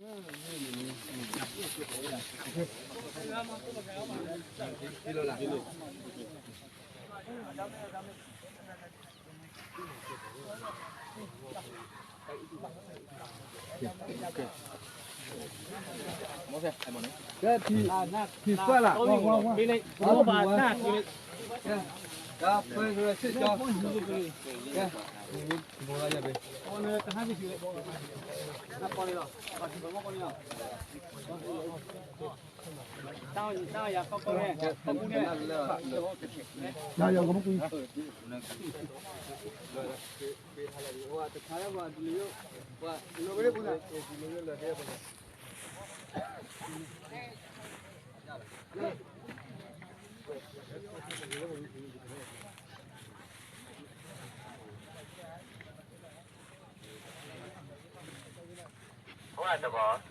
ထံၣ်ကွၢ်လၢ်, တၢ်ပၢၢ်ဆ့ၣ်ကၠီ, ကဲ, တၢ်ယၤကမူၣ်ကွံာ်, ထံၣ်ထါ, ထံၣ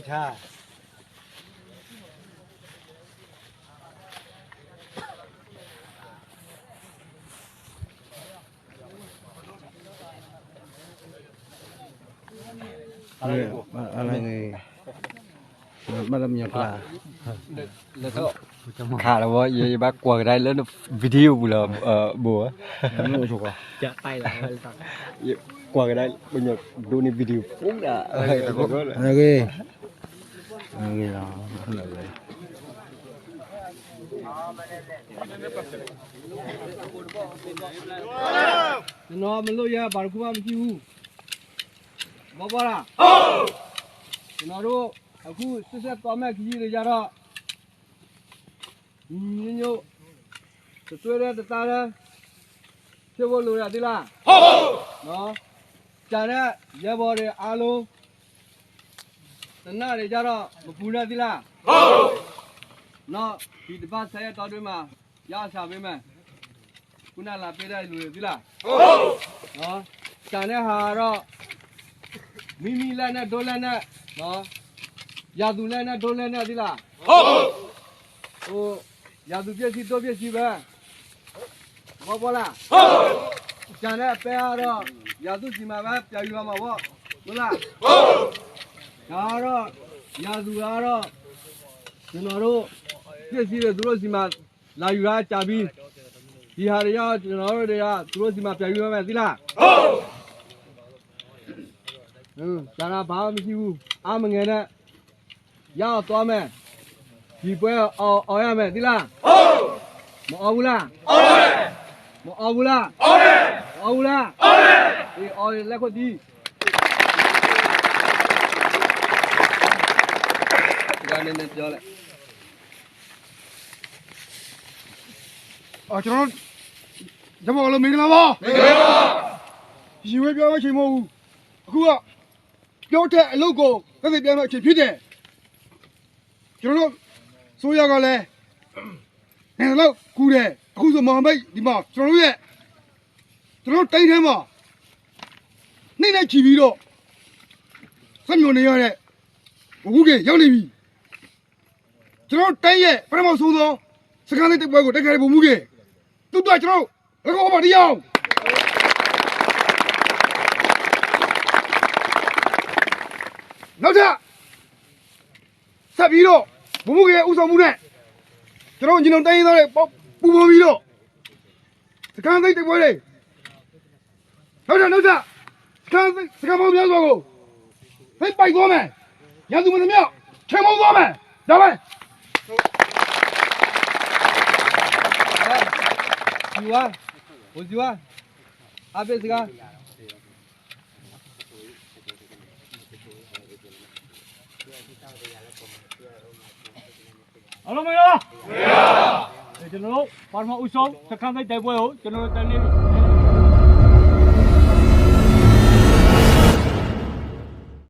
်ထါ, ဘၣ်လၢမညီကျါ, ခးလီၤဝဲ ယဘၣ်ကွၢ်ကဒါလၢ video ပူၤလီၤ, ဘိ, ကွၢ်ကဒါ, ပညီဒိးန့ၢ် video ပူၤဒၣ်, ဂ့ၤလီၤ. ကျွန်တော်မလွတ်ရပါတခုမှမရှိဘူး, ဘီဘီလား, ကျွန်တော်တို့အခုရှေ့ဆက်သွားမယ့်ခရီးတွေကြတော့ ညီညီညွတ်ညွတ် တသွေးတည်းတသားတည်း ဖြစ်ဖို့လိုတယ်သီလး, နော်, ကျန်တဲ့ရဲဘော်တွေအားလုံး တနံၣ်တွေကြတော့ မပူနဲ့သီလး, နော်, ဒီတစ်ပတ်ဆယ်ရက်တောအတွင်းမှာ ရအောင်ရှာပေးမယ်, ခုနလာပေးတဲ့လူတွေသီလး, နော်, ကျန်တဲ့ဟာကတော့ မိမိလက်နဲ့ဒိုးလက်နဲ့, နော်, ရာသူလက်နဲ့ဒိုးလက်နဲ့သီလး, ဟို, ရာသူပစ္စည်းဒိုးပစ္စည်းပဲ, ဘီဘီလား, ကျန်တဲ့အပဲကတော့ ရာသူ့ဆီမှာပဲပြန်ယူရမှာပေါ့, ဟုတ်လား, ဒါကတော့ ရာသူကတော့ ကျွန်တော်တို့ ပစ္စည်းတွေသူတို့ဆီမှာ လာယူတာကြာပြီ, ဒီဟာတွေကတော့ ကျွန်တော်တို့တွေက သူတို့ဆီမှာပြန်ယူရမယ်သီလး, ဟို, ဟို, ကျန်တာဘာမှမရှိဘူး, အားမငယ်နဲ့ ရအောင်သွားမယ်, ဒီပွဲအောင်အောင်ရမယ်သီလး, မအောင်ဘူးလား, မအောင်ဘူးလား, မအောင်ဘူးလား, အေးအောင်ရင်လက်ခုပ်တီး, ဒါနည်းနည်းပြောလိုက်, အော်, ကျွန်တော်တို့ ဓမ္မအလုံးမင်္ဂလာပါ, မင်္ဂလာပါ, ရင်ဝဲပြောမချိန်မဟုတ်ဘူး, အခုက ပြောထက်အလုပ်ကို သက်သေပြမဲ့အချိန်ဖြစ်တယ်, ကျွန်တော်တို့ စိုးရကလည်း နေတော့ကူတယ်, အခုဆိုမဟာမိတ်ဒီမှာ ကျွန်တော်တို့ရဲ့ ကျွန်တော်တို့တိုင်းထဲမှာ နှစ်နဲ့ချီပြီးတော့ ဆက်မြော်နေရတဲ့ ဗိုလ်မှူးကြီးရောက်နေပြီ, ကျွန်တော်တို့တိုင်းရဲ့ပထမဆုံးသော စခန်းသိမ်းတိုက်ပွဲကို တိုက်ခိုက်တဲ့ဗိုလ်မှူးကြီး, သူ့အတွက်ကျွန်တော်တို့ လက်ခုပ်ပါတီးရအောင်, နောက်ထပ် ဆက်ပြီးတော့ ဗိုလ်မှူးကြီးရဲ့ဦးဆောင်မှုနဲ့ ကျွန်တော်တို့ညီနောင်တိုင်းရင်းသားတွေပူးပေါင်းပြီးတော့ စခန်းသိမ်းတိုက်ပွဲတွေ နောက်ထပ်နောက်ထပ် စခန်းသိမ်းစခန်းပေါင်းများစွာကို သိမ်းပိုက်သွားမယ်, ရန်သူမှန်သမျှ ချေမှုန်းသွားမယ်, ဒါပဲ, ဇီဝါ, ဟိုဇီဝါ, အားပေးစကား အားလုံးမင်္ဂလာပါ, ကျွန်တော်တို့ ပထမဦးဆုံး စခန်းသိမ်းတိုက်ပွဲကို ကျွန်တော်တို့ တန်းနေပြီ,